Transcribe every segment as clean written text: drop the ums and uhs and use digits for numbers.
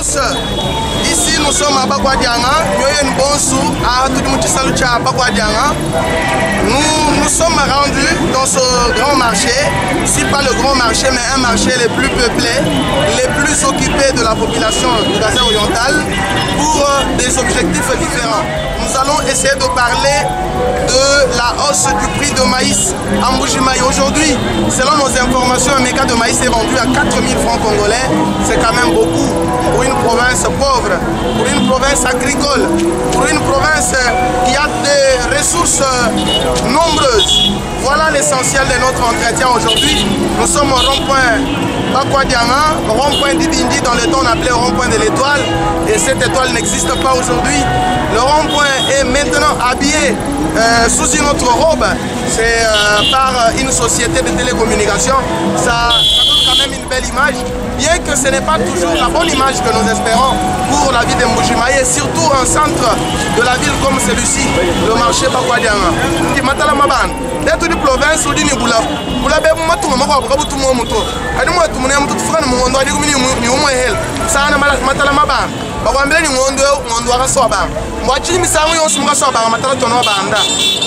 tous. Ici, nous sommes à Bakwadianga, Nyoyen Bonsu, à Tudimutisalu à Bakwadianga. Nous nous sommes rendus dans ce grand marché, si pas le grand marché, mais un marché les plus peuplé, les plus occupés de la population du Kasaï oriental, pour des objectifs différents. Nous allons essayer de parler de la hausse du prix de maïs à Mbuji-Mayi. Aujourd'hui, selon nos informations, un méga de maïs est vendu à 4000 francs congolais. C'est quand même beaucoup pour une province pauvre, pour une province agricole, pour une province qui a des ressources nombreuses. Voilà l'essentiel de notre entretien aujourd'hui. Nous sommes au rond-point Bakwadianga, rond-point Dibindi, dans le temps on appelait rond-point de l'étoile, et cette étoile n'existe pas aujourd'hui. Le rond-point est maintenant habillé sous une autre robe, c'est par une société de télécommunications. Ça donne quand même une belle image, bien que ce n'est pas toujours la bonne image que nous espérons pour la ville de Mbuji-Mayi, et surtout un centre de la ville comme celui-ci, le marché Bakwadianga. Matala Maban, d'être du province ou du Niboula, vous l'avez matunga moko abuka butu mo muto. Adi mo tumune mutu tufika ni mungondo adi kumini ni umwe hel. Sana matala Maban. Bakwambile ni ngondo ngondo akasoba banga. Mbwachi misango yonse mukasoba banga matala tono banda.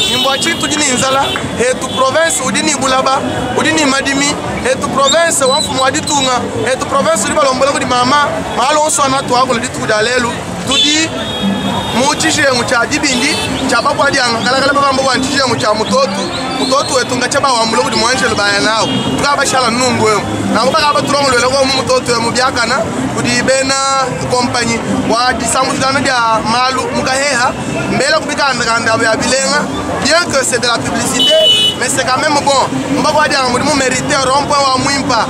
Ni mbwachi tudi ni nzala hetu province udi ni bulaba udi ni madimi hetu province wa mfumo wa ditunga hetu province udi balombola kudi mama malo onso na twako ditu da lelu tudi mu tshijengu tshia dibindi tshia bakwadianga kalakala babamba bwa tshijengu tshia mutotu mutotu wetu nga tshia bawambula kudi mwanjelo baya nawo tukabashala nungu emu nango bakaba tulongolwela ko mu mutotu emu byakana kudi bena compagnie wa disambuzana dia malu mukaheha mbela kubikandakanda ya bilenga. Bien que c'est de la publicité, mais c'est quand même bon. Mbakwadianga mudimu mérité rond-point wa mwimpa.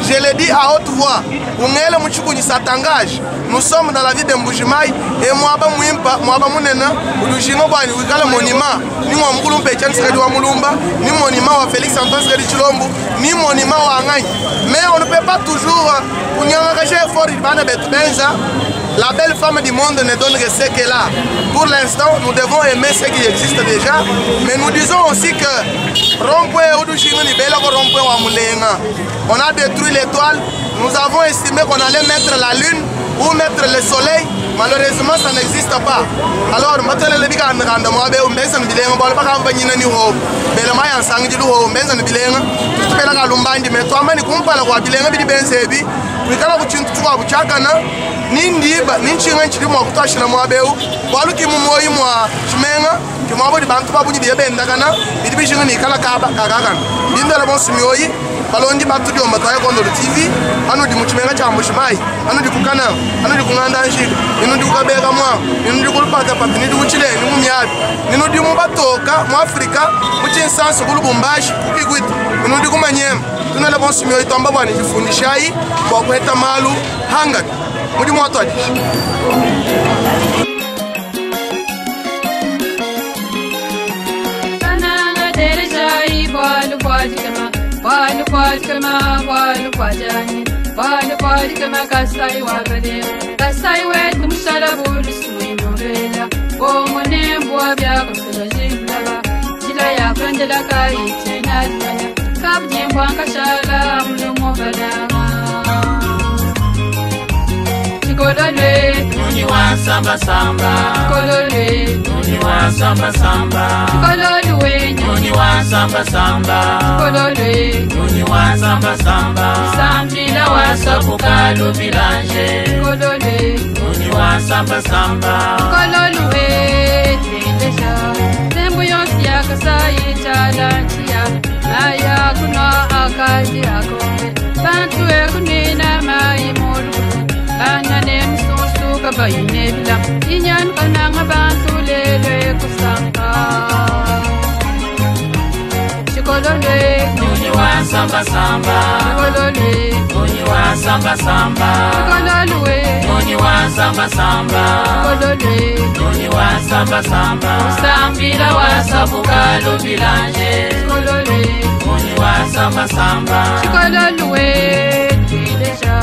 Je le dis à haute voix, ungele muchikuni ça t'engage. Nous sommes dans la ville de Mbuji-Mayi et moi ba mwimpa, moi ba munena, udujingo bwani wikala monument. Ni mwa mukulu mpe Etienne Tshisekedi wa Mulumba, ni monument wa Félix Antoine Tshisekedi Tshilombo, ni monument wa Ngai. Mais on ne peut pas toujours kunyanga effort bana betu benza. La belle femme du monde ne donne que ce qu'elle a. Pour l'instant, nous devons aimer ce qui existe déjà, mais nous disons aussi que rond-point udujingo ni bela ko rond-point wa mulenga. On a détruit l'étoile, nous avons estimé qu'on allait mettre la lune ou mettre le soleil. Malheureusement, ça n'existe pas. Alors, matele lebika ndanda mwabe umbenza nibilenga bwalo bakamba nyina ni ho. Bela maya nsangi lu ho umbenza nibilenga. Tutupela kalumbandi me twamba ni kumpala kwa bilenga bidi benzebi. Kuikala kuchintu chwa buchakana nindiba ninchinga nchiri mwa kutashina mwabeu. Bwalo kimumoyi mwa chimenga kimwabo di bantu babunyi biyebendakana bidi bijinga nikala kaba kakakana. Bindela bonsumyoyi balondi batudio mataya Kondolo TV ano di muchimenga cha Mbuji-Mayi ano di kukana ano di kunganda njika ino di kukabeka mwa ino di kulupata pati ni di kuchile ni mumyabi nino di mubatoka mu Afrika muchinsanso kulubumbashi kukikwita ino di kumanyema tunela bonsumyoyi twamba bwani jifundishai kwa kuheta malu hanga mudi mwatwadi. Kananga terejai balu kwajikama balu kwajikama balu kwajani balu kwajikama kasai wagale kasai wetu mushala bulusuinobela bomone mbwa byakosela jibulaba jila yakwendela kaitena jimanya kabjimbwa nkashala mulumo balama Chikololwe Nyunyi wa samba samba Chikololwe Nyunyi wa samba samba Chikololwe Nyunyi wa samba samba Chikololwe Nyunyi wa samba samba Sambila wa sabuka lubilanje Chikololwe Nyunyi wa samba samba Chikololwe Tendesha Tembu yonsi ya kasai chalanchia Maya kunwa akaji akombe Bantu ekunina mai mulu Anane msusu kabayine bila Inyan kananga bantu lelwe kusanka Chikololwe Nyunyi wa samba samba Chikololwe Nyunyi wa samba samba Chikololwe Nyunyi wa samba samba Chikololwe Nyunyi wa samba samba Sambila wa sabuka lubilanje Chikololwe Nyunyi wa samba samba Chikololwe Tileja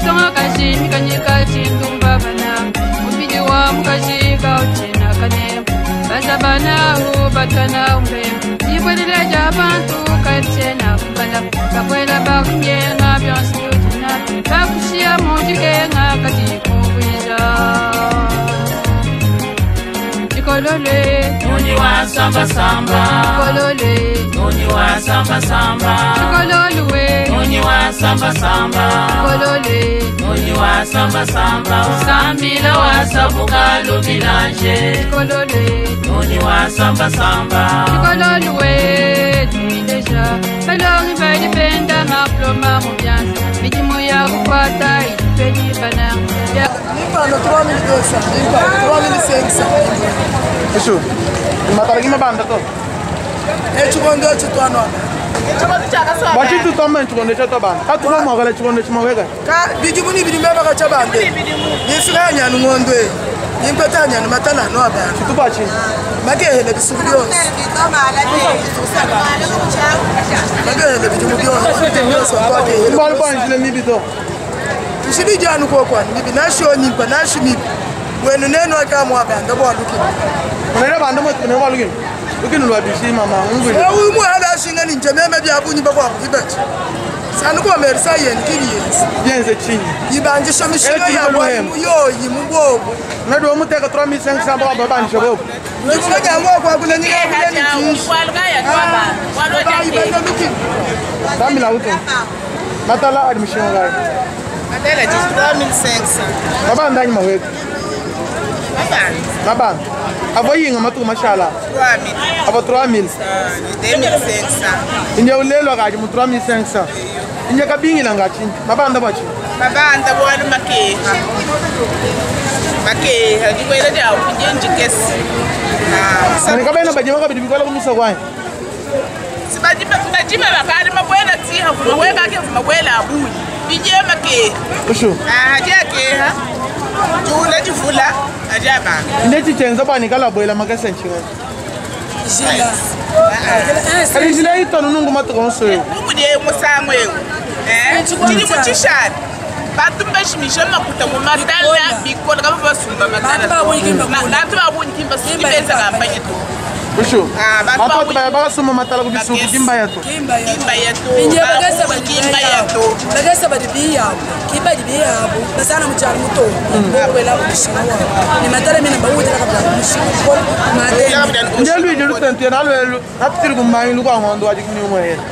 Songa kaji mikanyika chintumba bana Mubili wa mukaji kauchina kane Basabana ubatana umbe Ibwelele jabantu kachena kumbala Bakwela bakunyenga byonsi utina Bakushia mujike nga kati. Kololwe. Nyunyi wa samba samba. Kololwe. Nyunyi wa samba samba. Kololwe. Nyunyi wa samba samba. Kololwe. Nyunyi wa samba samba. Usambila wa sabuka lubilanje. Kololwe. Nyunyi wa samba samba. Kololwe. Tuideja. Balongi balipenda maploma mubyanza. Midimu ya kukwata itupeni bana. Ya Limpano 3200, limpano 3500. Ushu. Matala ki mabanda to. Echikondo chitwanwa. Bachitu toma chikondo cha tobanda. Katuma mwakala chikondo chimaweka. Ka bidimu ni bidimu baka chabande. Nifika nyanu ngondwe. Nimpeta nyanu matala no abana. Chitupa chi. Makehele bisuku byonse. Makehele bidimu byonse. Byonse kwakehele. Mbali kwa njile mibi to. Nshibijanu kokwani bibi nashonimpa nashimibi. Wenu neno akamwa abanda bwalukini. Unaenda banda mwe kuna walugini. Lugini lwa bishi mama ngwile. Uyu mwana ashinga ninje meme byabunyi bakwakukibachi. Sanukomerisa yeni kiliyensi. Yenze chini. Ibanjisha mishinga Eti ya Luhembe. yoyi mubobo. Nadu omuteka 3500 baba banisha bobo. Ndikumanyango kwakule nyikakule nijishi. Bayibanda lukini. Tambila uto. Matala admission ngai. Matala de 3500. Mabanda anyi maweka. Mabanda. Mabanda. Avo yinga matuku mashala. 3000. Avo 3000. 2500. Inje ulelwa kaji mu 3500. Inje kabingila ngachi. Mabanda bachi. Mabanda bwana makeha. Makeha ndikwela jawo kunjenjikesi. Ah, Mane kabena bajima kabidi bikola kumisa kwani. sibajima bakali mabwela tiha vumaweka ke vumabwela abuyi. Bije makeha. Ushu. Ah, aje keha. Jula jivula aje banga. Nde chichenza bani kala boila makese nchinga. Jila. Kali jila itonu nungu matuku onso yo. Umude musango ewu. Eh? Chili muchishana. Bantu mbashimisha makuta mu matala bikola kama basumba matala. Bantu babonye kimba kula. Bantu babonye kimba kimba kampanye to. Ushu. Ah, bantu Apo babonye baya bakasoma matala kubisuku kimba yato. Kimba ya. kimba yetu. Inje bagesa Babonye kimba yetu. Bagesa badi biyabo. Kimba di biyabo. Basana muchalo muto. Bokwela mushinga wabo. Ni matala mina bawuta kabla mushinga. Matenda. Nje lwije lutente nalwelu napitiri kumbanyi lukwa ngondo waji kunyumwe yena.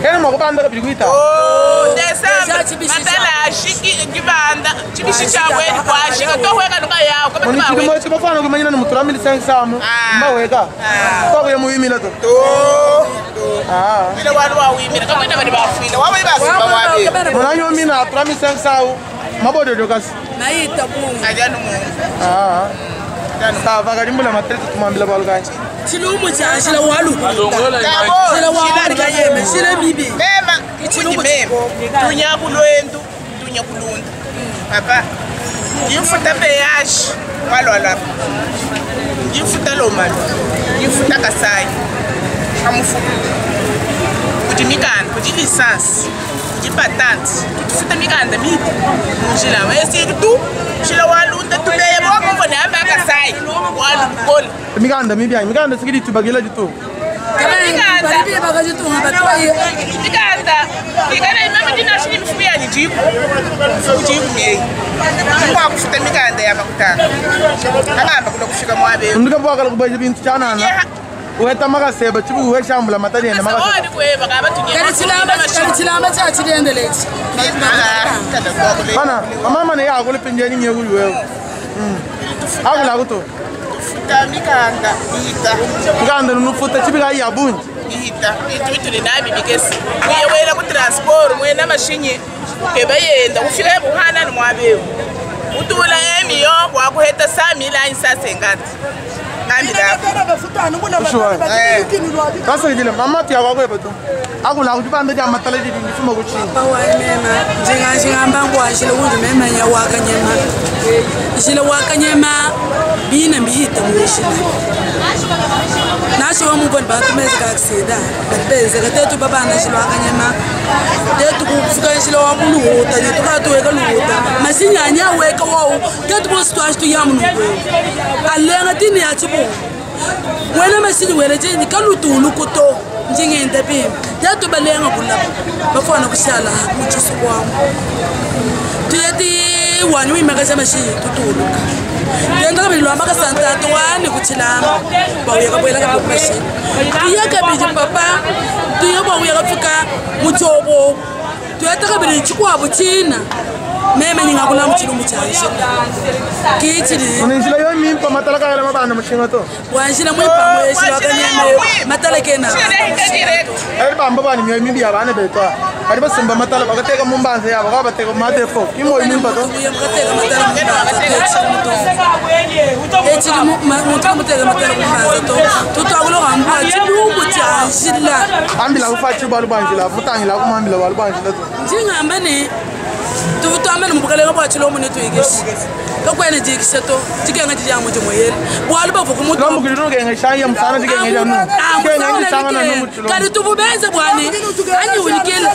Kene mwakubanda kabidi kuita. Oh, December. Deja chibishi Matala ashiki kibanda. Chibishi chabwe kwashika tohweka nuka yawo kama Moni tibawe. chilimo chimafana kumanyina ni mutura 1500 mu. Ah. Mbaweka. Ah. Kwa kuye muimila to. To. Ah. Ile wanu wawimira kama ina bali bafwile. Wabali basumba wabe. Mona nyomina 3500 mabododo kasi. Naita bungu. Ajanu mungu. Ah. Sava kalimbula matreti tumambila balukai. Chilumu cha shila walu. Yabo. Shila walu kayeme. Shila mibi. Mema, Ichilungu kuti mema. Tunya kulwendu, tunya kulunda. Papa. Ngifuta peyashi walwalwa. Ngifuta lomali. Ngifuta kasai. Amufu. Kuti mikanda, kuti lisansi, kuti patente, kuti futa mikanda mibi. Munjila, esi tu shila walunda tubeye bokumva nehamba kasai. Walukola. Mikanda mibi ayi mikanda sikidi tubagila jitu. Bali bakajitunga batwaye. Mikanda, ikana imama ndinashini mifumo yani jiko. Jiko mei. Kwakufuta mikanda yamakutanga. Akahamba kuno kufika mwabe. Ndika bwakala kubaje bintu chanana. Uweta makaseba chibu uwe shambula matani ena makaseba. Sawani kweba kaba tunye. Kali chilamba kali chilamba cha chilendeleci. Bana, mama ne yakule pinjeni nyeku wewe. Akula kuto. Futa mikanda ihita Mikanda nufuta chibika yabunji. ihita itwitule nami bikesi. Uye wena ku transport mwena mashinyi. Keba yenda ufika ebuhana nomwabewu. Utula emiyo wakuheta samila insasengati. Nami lapho. Sasa ngile mama tiya kwakwe beto. Akula kuti banda ja matala di ndifuma kuchini. Bawamema njengamba ngwashile kunje mema nyawakanyema. Ishile wakanyema bina mbihita mushile. Nasho wamubona batumeza kakusida. Batbenze katetu babana shilo wakanyema. Tetu kufika shilo wamuluhuta nyetu katuweka luhuta. Masinyanya weka wowu. Tetu bositwashi tuyamunuwe. Alenga tini yachibu. Wena masinyi wena jeni kalutulu kuto njengenda bimbi tetu balenga kulapa bafana kushala muchisu kwamo tuyeti wani wimakaza mashinyi tutuluka. Tuyenda kabidi lwa makasa ntatu wani ku tshilamba bua kuya kabuela kabidi ku mashinyi. Tuya kabidi papa, tuya bua kuya kafika mu tshiobo. Tuyata kabidi tshikuabu tshina. Meme ningakula mu tshilumbu tshia njila. Kichili. Njila yo mimpa matala kayela mabanda mushinga to. Bua njila mwimpa mweshila wakanyeme matala kena. Ari bamba bani myoyo mibi ya bana betu. Bari basumba matala bakateka mu mbanza yabo kabateka mu madefo. Imo mimpa to. Bakateka matala mu mbanza to. Echili muntu kamuteka matala mu mbanza to. Tutwakulo ngambwa tshilumbu tshia njila. Ambila kufa tshibalu bwa njila, mutangila kumambila balu bwa njila to. Njingamba ni tuvutwamene mubukalenga bwa tshilombo ne tuikisha. Kakwene jikisha to, chikenga chijamu chimweyele. Bwalu bavu kumutu. Lombo kili nukenga shaya musana chikenga janu. Chikenga chisanga na numu. Kali tuvubenze bwani. Anyi ulikele.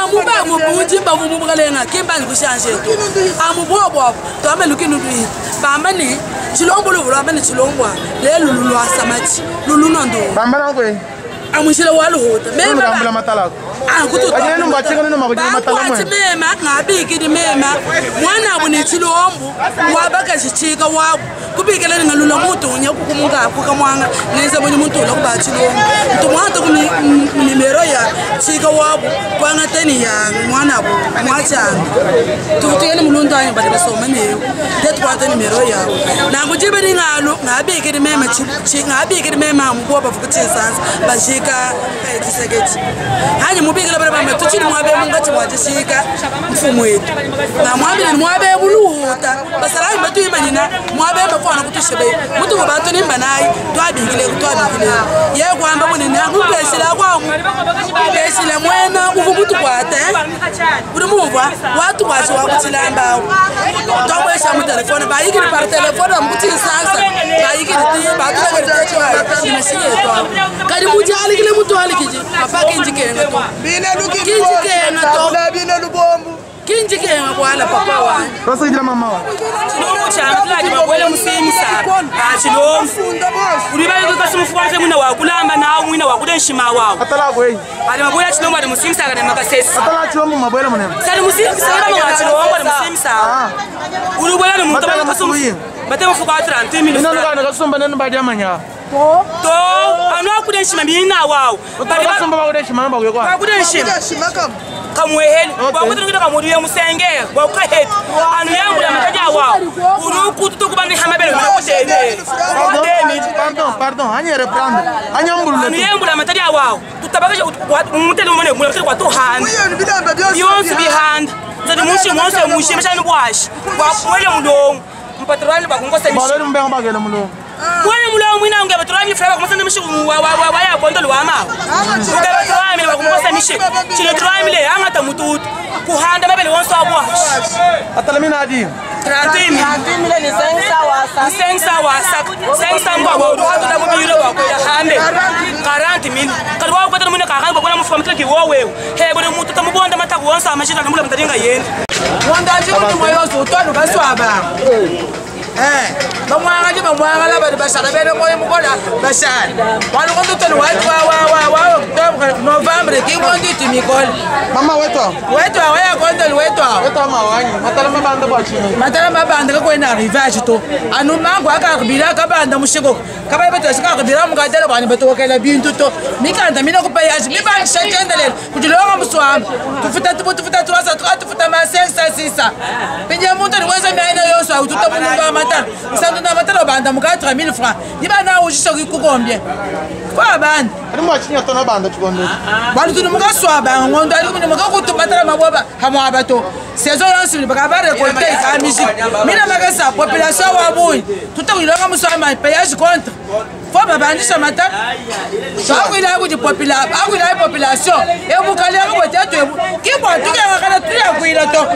Amuba mubunji mbavu mubukalenga kimba nikushanje to. Amubo bwa twame lukinu dui. Bamba ni chilombo luvu lwamba ni chilombo. Lelu lulwa samachi. Lulu nondo. Bamba na kwe. Amushila waluhuta. Mema bamba matala. Bakwati mema ngabikidi mema mwana abo ni chilombo wabakashichika wabo kubikela ngalula muntu unya kukumuka kukamwanga ngenza bonye muntu la kuba chilombo ntumwata ku nimero ya chika wabo kwanga teni ya mwana abo mwachanga tuvutuyeni mulundu anyu bali basoma neyo tetwata nimero yabo nangu jibe ningalo ngabikidi mema ngabikidi mema mboba fukuchisansa bashika tiseketi hanyi mubikila bale bamba tuchili mwabe mungachi mwachishika mfumo wetu na mwambile mwabe buluhuta basalayi batuyimanyina mwabe bafwana kutushebe mutu bantu nimba nayi twabikile twabikile ye kwamba munene akupeshela kwamu peshela mwena uvu mutu kwate uri mumva watu kwachi wakuchilambawo twabwesha mu telefone bayikili par telefone bamukuchisansa bayikili ti batulekeli techiwayi imashiye twabo kadi mujalikile mutu alikiji papa kinjikenga to kinjikenga to kinjikenga bwala papa wani Basijira mama wa. Chilombo changa tulaji babwele musimisa. Chilombo. Uli bali kasimufuwa mse mwina wakulamba nawo mwina wakudenshima wawo. Atala kwe. Ali mabwela chilombo ali musimisa kana makasesi. Atala chilombo mabwela munene. Sali musimisa kama mwa chilombo ali musimisa. Uli bwela ni muntu bali kasimu. Bate mufuka 30 mil. Ina lukana kasumba nenu badi amanya. To anu akudenshima mina wawo. Bali basumba bakudenshima bakwe kwa. Bakudenshima. Kamweheli bakuthi kamuriye musenge bakukaheti anu yangula mataja wawo uri kututo kuba ni hamabele mwana kudemi pardon pardon anye reprendre anye mbulule anu yangula mataja wawo tutabakisha mutele mwana mula mutele kwa tuhanda yonse bihanda nzati mushi monse mushi mashani bwashi bwakwele mulongo mpatrani bakungosa mishi baloli mbenga bagele mulongo mwene mulongo mwina unge batrani fra bakungosa mishi wa wa wa ya bondo lwama unge batrani bakungosa mishi chile trani le angata mututu kuhanda mabele wonso abwashi atala mina adi 30 mil ni 500 wasa 500 ngwa wa hatu na mubiro wa kwa hambe 40 mil kali wa kwata mune kakanga bona mufuka mutaki wowewe he bone mutu tamubonda mataku wonso amashita namula mutaringa yende Wanda nje moyo utwanu baswaba. Bamwanga nje bamwanga la bali bashara bene moyo mukola bashara. Wali kondo tolu wa wa wa wa Octobre Novembre ki ngondi timikol. Mama wetu. Wetu wa ya kondo wetu. Wetu mawanyi matala mabanda bwa chini. Matala mabanda ka kwena arrivage to. Anu mangu akarbila kabanda mushiko. Kaba betu shika akarbila mukadela bani betokela bintu to. Mikanda mina kupayaji mi ba shatendele. Kujilonga muswamba. Tufuta tufuta tuasa tufuta ma 500 600. Pinja muntu ni weza miaina yonso ututa mungu amata. Santo na matala banda muka 3000 francs. Diba na ujisha kukombie. Kwa banda. Ali mwachinya tona banda chikombe. Bali tunu muka swaba ngondo ali kumina muka kutubatala mabwaba hamwaba to. Saison yonso ni baka ba récolter ka musique. Mina makasa population wa boy. Tuta kulonga muswama payage contre. Faut babandisha mata. Chakwila ku population, akwila population. E bukali ko tetu ki bo tuke ngakala tuya kuila to.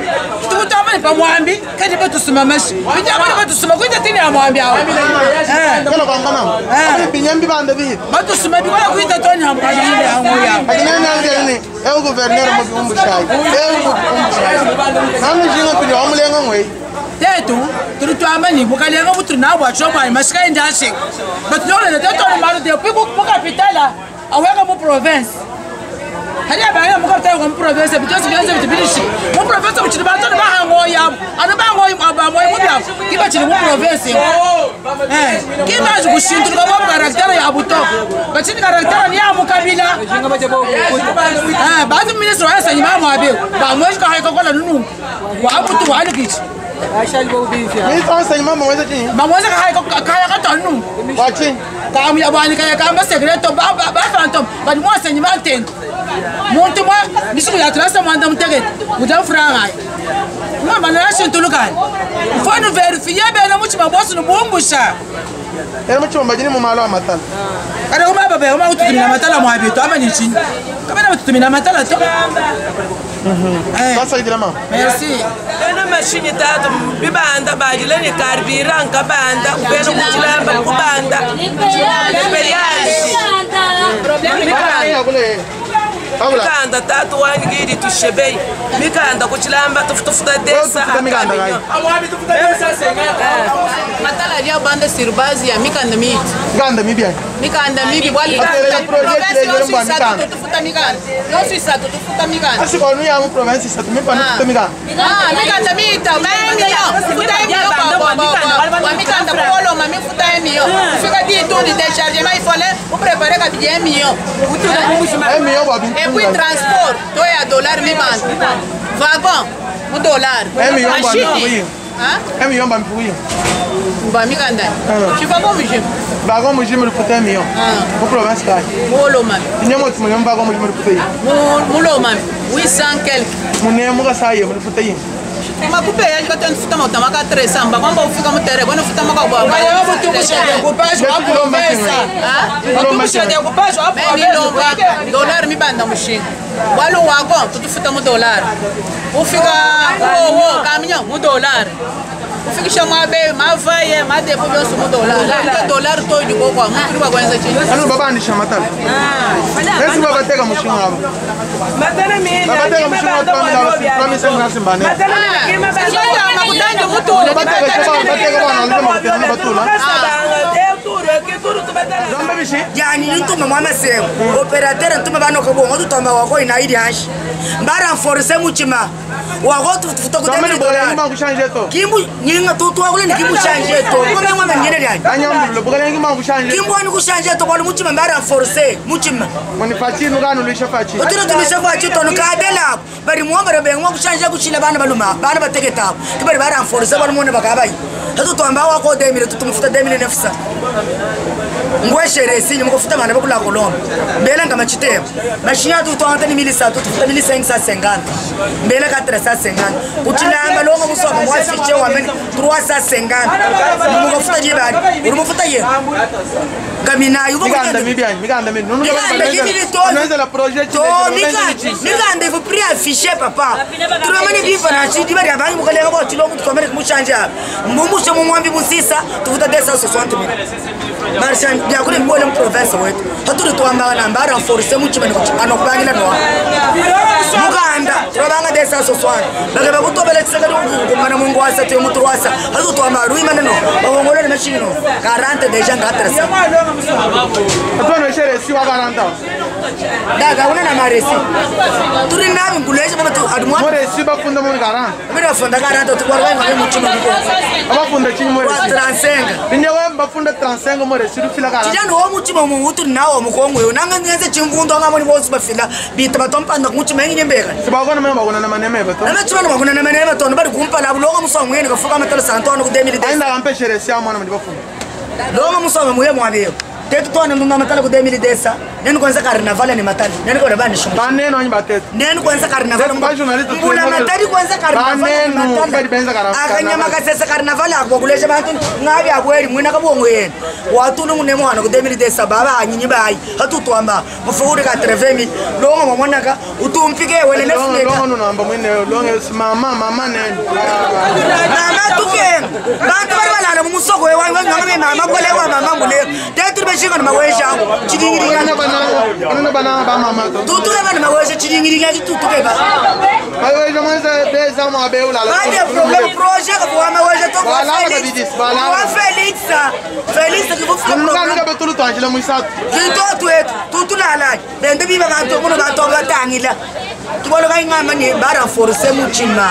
Tukutama pa mwambi kadi batusuma mashi. Bijama batusuma kuita tini ya mwambi awo. Kala kwa ngana. Abi binyambi banda bi. Batusuma bi wala kuita toni hamkali ile yangu ya. Akina nani ni e gouverneur mo bi umbushai. E umbushai. Nanu jinga pili omulenga ngwe. Tetu tulitwamba ni bukalenga buturi nabwo achomwa mashika indashi. Batulole tetu maru de piku mu capitala aweka mu province. Hali abanga mu capitala mu province bitosi byanze bitibirishi. Mu province buchiri batoni bahango yabo. Anu bango abamoyo mu byabo. Kiba chili mu province kimazi kushintuluka bwa karaktera ya buto bachini karaktera ni ya mukabila bazi ministre wa enseignement mwabe bamweshi kahaikokola nunu wa mutu walikichi Ministre enseignement mweza chini bamweza kaya katonu wachi kamuya bwani kaya kamba secreto ba ba phantom bali mu enseignement tena muntu mwa misiku ya tulasa mwanda mutegete uta franga mwa manana shintulukani mfano verifie bena muchima bosi nubumbusha era muchima bajini mu malo amatala kada kuma baba kuma ututumina matala mwa bitu ama ni chini kama na tutumina matala to. Sasa idila mama. Merci. Ena mashini tatu bibanda badile ni carburant kabanda ubena kuchilamba kubanda. Mikanda tatu wangiri tushebei mikanda kuchilamba tufutufuta desa matala dia banda sur base ya mikanda miti mikanda mibi mikanda mibi bwali province yonso isatu tufuta mikanda yonso isatu tufuta mikanda asi bonu ya mu province isatu mi panu tufuta mikanda ah mikanda mita million futa million wa mikanda koloma mi futa million kufika di tour de déchargement il fallait vous préparer kabidi 1 million. 1 million babi et puis transport to ya dollar mi banda wagon mu dollar. 1 million ba mi 1 million ba mi ba mikanda tu vas comme je wagon mu jimi futa 1 million. Mu province kai muloma nyamo tu mu wagon mu jimi futa yi muloma 800 quelque mu ne mu ka saye mu futa yi makupe ya jika tena futa mauta maka 300 ba kwamba ufika mutere bwana futa maka bwa dollar mi banda mushinga walo wagon tutufuta mu dollar ufika wo camion mu dollar ufikisha mwabe mavaye madepo byonse mu dollar dollar to diko kwa muturi kwa kwanza chini anu baba andisha matala esi baba teka mushinga aba matala mina baba teka mushinga wa 3500 nasimbane matala mina makutanje mutu baba teka baba teka bana alima batula Yani ntuma mwa masemo operateur ntuma bano ko bongo tutamba wako ina ili hashi mbara force muchima wako tufuta Zamani kudemiri bora dollar ngima kushanje to kimbu nyinga tutu wakule ni kimbu shanje to kome ngwa mengine lyani anyambulo bora ngima kushanje kimbu ani kushanje to kwa muchima mbara force muchima moni fachi nugano luisha fachi utiro tulisha fachi to nukadela bari muomba bengo kushanje kuchila bana baluma bana bategeta kibari bara force bali muone bakabayi hatu twamba wako demire tutumufuta demire nefsa ngweshere sinyi mukufuta bana bakula kolomba mbele nga machitemo mashinya tu twanta ni 1300 tufuta 1550 mbele ka 350 kuchilamba longo musoma mwafiche wa meni 350 mukufuta jibali uri mufuta ye kamina yuko mikanda mibi anyi mikanda mibi nunu Mikanda yibili to nunza la projet to mikanda ifu pri affiché papa turamani bifa na chidi bari abangi mukalenga bo chilongo tukomere kumushanja mbumushe mumwambi musisa tufuta 260 mil marchand byakule mbole mu province wetu haturi twamba na mbara force muchima ni anokubangila no muganda turabanga 260 bage bakutobele tsakali kumana mungu wasa te mutu wasa hatu twamba ruima no bawongole ni machine no 40 deja nga 300 atwana shere si wa 40 daga una na maresi turi nabi ngulesha baba tu adumwa more si bafunda mu 40 baba bafunda 40 tukwarwa ngabe muchima kuko abafunda chinyi more wa 35 binyewe bafunda 35 more si rufila 40 kijana wo muchima mu utu nawo mukongwe nanga ngenze chimvundo nga moni bosi bafila bita batompanda kumuchima enginye mbeka sibakona mema bakona na maneme bato namachima bakona na maneme bato bari kumpa la bulonga musongweni kafuka amatalo santono ku 2010 ainda kampeshere si amwana ndi bafunda longa musoma muye mwabeyo tetu twana ndunga matala ku 2010 neni kwanza carnaval ni matali neni kwa bani shumu baneno anyi batetu neni kwanza carnaval ba journalist mbula matali kwanza carnaval baneno bali benza carnaval akanyama kasesa carnaval akwakulesha bantu ngabi akweli mwina kabongo yena watulu ngune mwana ku 2010 baba anyinyi bayi hatutwamba mufuri ka 80000 longa mwanaka utumpike wena nefneka longa nunamba mwine longa mama mama neni mama tukenga bantu bari balala mu musoko we wange ngabe mama bwale wa mama ngule tetu beshinga na mawesha chidingiringa bana bana ba mama tutuke bana mawesha chidingiringa tutuke ba mawesha mwanza beza mwabe ulala bade problem projet ko wa mawesha to kwa Felix wa Felix Felix ki vufuka program ngabe betulu twanjila muisatu kito twetu tutulala bende biba bantu kuno bantu batangila tubolo kayingama ni bara force muchima.